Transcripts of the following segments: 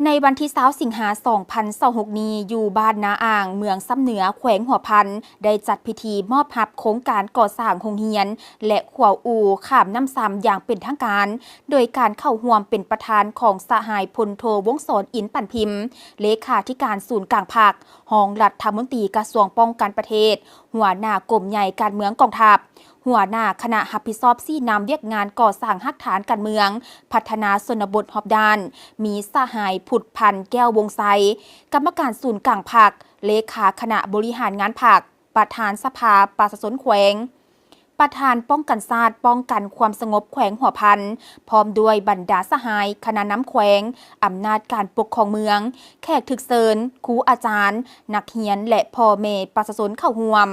ໃນວັນທີຊາວ ສິງຫາ ສອງພັນຊາວຫົກນີ້ ຢູ່ບ້ານນາອ່າງ ເມືອງຊຳເໜືອ ແຂວງຫົວພັນ ໄດ້ຈັດພິທີມອບຮັບໂຄງການກໍ່ສ້າງໂຮງຮຽນ ແລະ ຂົວອູ່ຂ້າມນ້ຳຊຳຢ່າງເປັນທາງການ ໂດຍການເຂົ້າຮ່ວມເປັນປະທານຂອງສະຫາຍພົນໂທ ວົງສອນ ອິນປັນພິມ ເລຂາທິການສູນກາງພັກ, ຮອງລັດຖະມົນຕີກະຊວງປ້ອງກັນປະເທດ, ຫົວໜ້າກົມໃຫຍ່ການເມືອງກອງທັບ, ຫົວໜ້າຄະນະຮັບຜິດຊອບຊີ້ນຳວຽກງານກໍ່ສ້າງຮາກຖານການເມືອງ, ພັດທະນາຊົນນະບົດຮອບດ້ານ, ມີສະຫາຍ ພຸດພັນ ແກ້ວວົງໄຊ, ກຳມະການສູນກາງພັກ, ເລຂາຄະນະບໍລິຫານງານພັກ, ປະທານສະພາປະຊາຊົນແຂວງ, ປະທານປ້ອງກັນຊາດ, ປ້ອງກັນຄວາມສະຫງົບແຂວງຫົວພັນ, ພ້ອມດ້ວຍບັນດາສະຫາຍ, ຄະນະນຳແຂວງ, ອຳນາດການປົກຄອງເມືອງ, ແຂກຖືກເຊີນ, ຄູອາຈານ, ນັກຮຽນ ແລະ ພໍ່ແມ່ປະຊາຊົນເຂົ້າຮ່ວມ.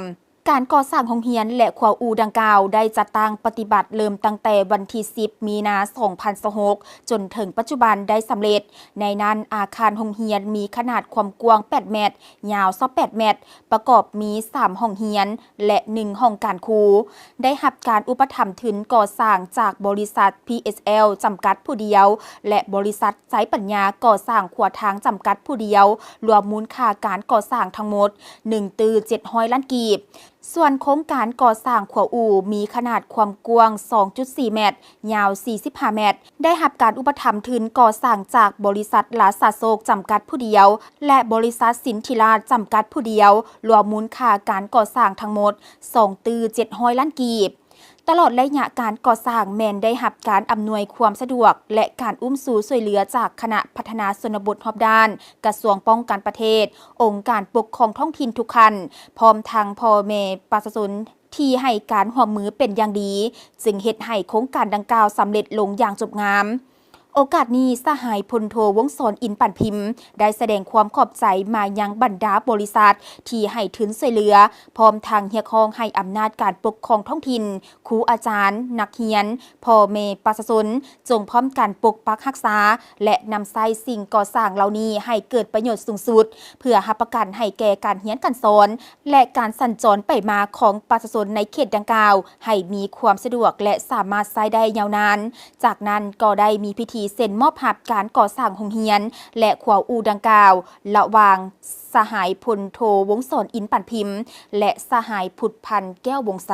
ການກໍ່ສ້າງໂຮງຮຽນ ແລະ ຂົວອູ່ດັ່ງກ່າວ ໄດ້ຈັດຕັ້ງປະຕິບັດເລີ່ມຕັ້ງແຕ່ວັນທີສິບ ມີນາ ສອງພັນຊາວຫົກ ຈົນເຖິງປັດຈຸບັນໄດ້ສຳເລັດ. ໃນນັ້ນ, ອາຄານໂຮງຮຽນມີຂະໜາດຄວາມກວ້າງ ແປດແມັດ, ຍາວ ຊາວແປດແມັດ, ປະກອບມີ ສາມຫ້ອງຮຽນ ແລະ ໜຶ່ງຫ້ອງການຄູ, ໄດ້ຮັບການອຸປະຖຳທຶນກໍ່ສ້າງຈາກບໍລິສັດ ພີເອັສແອລ ຈຳກັດຜູ້ດຽວ ແລະ ບໍລິສັດໄຊປັນຍາກໍ່ສ້າງຂົວທາງຈຳກັດຜູ້ດຽວ, ລວມມູນຄ່າການກໍ່ສ້າງທັງໝົດ ໜຶ່ງຕື້ເຈັດຮ້ອຍລ້ານກີບ. ສ່ວນໂຄງການກໍ່ສ້າງຂົວອູ່ມີຂະໜາດຄວາມກວ້າງ ສອງຈຸດສີ່ແມັດ, ຍາວ ສີ່ສິບຫ້າແມັດ, ໄດ້ຮັບການອຸປະຖຳທຶນກໍ່ສ້າງຈາກບໍລິສັດລາຊາໂຊກ ຈຳກັດຜູ້ດຽວ ແລະ ບໍລິສັດສິນທິລາດ ຈຳກັດຜູ້ດຽວ, ລວມມູນຄ່າການກໍ່ສ້າງທັງໝົດ ສອງຕື້ເຈັດຮ້ອຍລ້ານກີບ. ຕະຫຼອດໄລຍະການກໍ່ສ້າງແມ່ນໄດ້ຮັບການອຳນວຍຄວາມສະດວກ ແລະ ການອຸ້ມຊູຊ່ວຍເຫຼືອຈາກຄະນະພັດທະນາຊົນນະບົດຮອບດ້ານ, ກະຊວງປ້ອງກັນປະເທດ, ອົງການປົກຄອງທ້ອງຖິ່ນທຸກຂັ້ນ, ພ້ອມທັງພໍ່ແມ່ປະຊາຊົນທີ່ໃຫ້ການຮ່ວມມືເປັນຢ່າງດີ, ຈຶ່ງເຮັດໃຫ້ໂຄງການດັ່ງກ່າວສຳເລັດລົງຢ່າງຈົບງາມ. ໂອກາດນີ້, ສະຫາຍພົນໂທ ວົງສອນ ອິນປັນພິມ ໄດ້ສະແດງຄວາມຂອບໃຈມາຍັງບັນດາບໍລິສັດທີ່ໃຫ້ທຶນຊ່ວຍເຫຼືອ, ພ້ອມທັງຮຽກຮ້ອງໃຫ້ອຳນາດການປົກຄອງທ້ອງຖິ່ນ, ຄູອາຈານ, ນັກຮຽນ, ພໍ່ແມ່ປະຊາຊົນ ຈົ່ງພ້ອມກັນປົກປັກຮັກສາ ແລະ ນຳໃຊ້ສິ່ງກໍ່ສ້າງເຫຼົ່ານີ້ໃຫ້ເກີດປະໂຫຍດສູງສຸດ, ເພື່ອຮັບປະກັນໃຫ້ແກ່ການຮຽນການສອນ ແລະ ການສັນຈອນໄປມາຂອງປະຊາຊົນໃນເຂດດັ່ງກ່າວ ໃຫ້ມີຄວາມສະດວກ ແລະ ສາມາດໃຊ້ໄດ້ຍາວນານ. ຈາກນັ້ນກໍໄດ້ມີພິທີເຊັນມອບຮັບການກໍ່ສ້າງໂຮງຮຽນ ແລະ ຂົວອູ່ດັ່ງກ່າວ ລະຫວ່າງສະຫາຍພົນໂທ ວົງສອນ ອິນປັນພິມ ແລະ ສະຫາຍ ພຸດພັນ ແກ້ວວົງໄຊ.